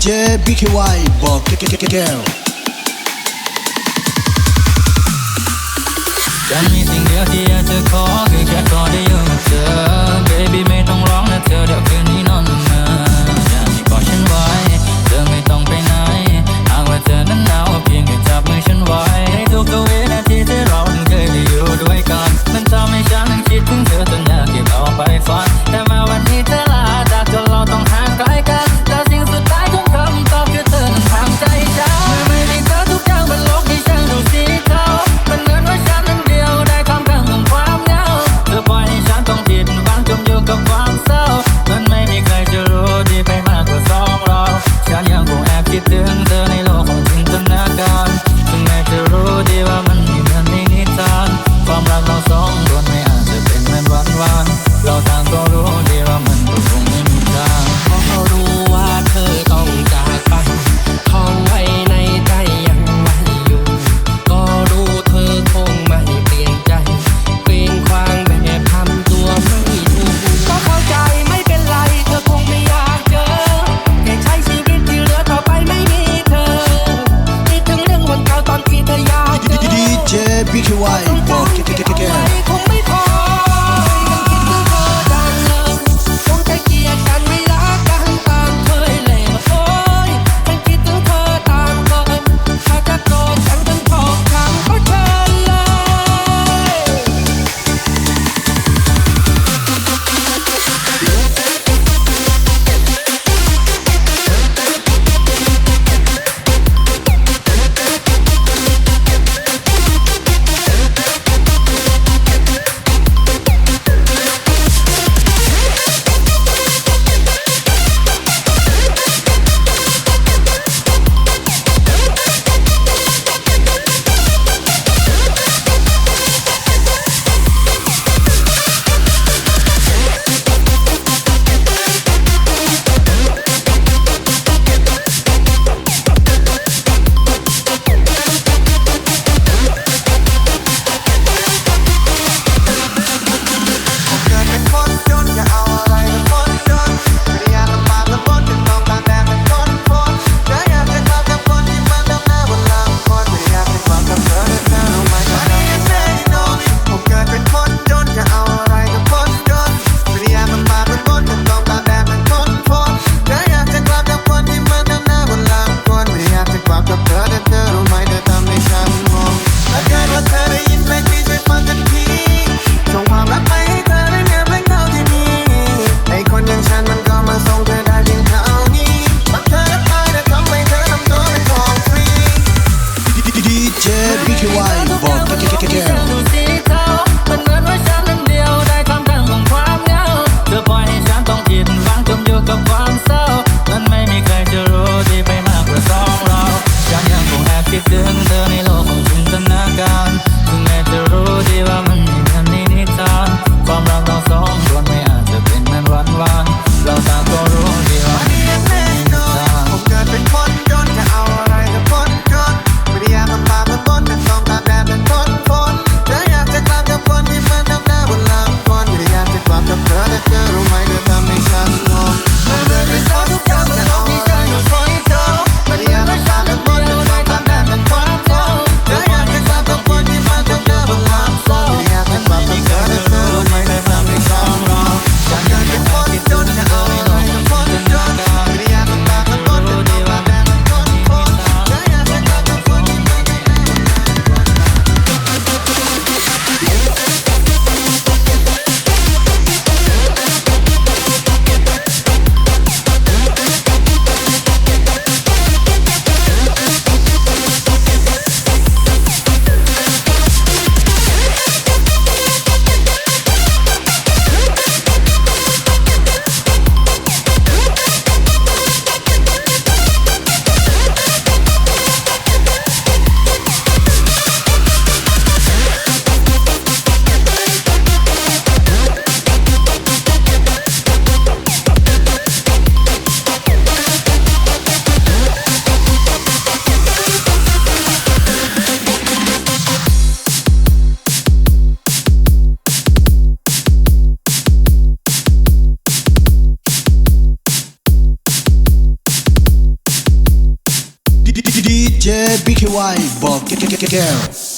J B K Y บอกแก้ว ฉันมีสิ่งเดียวที่อยากจะขอ คือแค่ขอได้อยู่กับเธอ Baby ไม่ต้องร้องนะเธอ เดี๋ยวคืนนี้นอนละเมอ อย่าได้กอดฉันไว้ เธอไม่ต้องไปไหน หากว่าเธอนั้นเหงา เพียงแค่จับมือฉันไว้ ในทุกๆวินาทีที่เรานั้นเคยได้อยู่ด้วยกัน มันทำให้ฉันนั้นคิดถึงเธอจนอยากเก็บเอาไปฝัน แต่มาวันนี้เธอลาจาก จนเราต้องห่างไกลกัน แล้วสิ่งสุดท้ายของคำตอบคือเธอนั้นทางใจฉัน เมื่อไม่มีเธอทุกอย่างบนโลกนี้ช่างดูสีเทา มันเหมือนว่าฉันนั้นเดียวดายท่ามกลางของความเหงา J B K Y Bom Kev.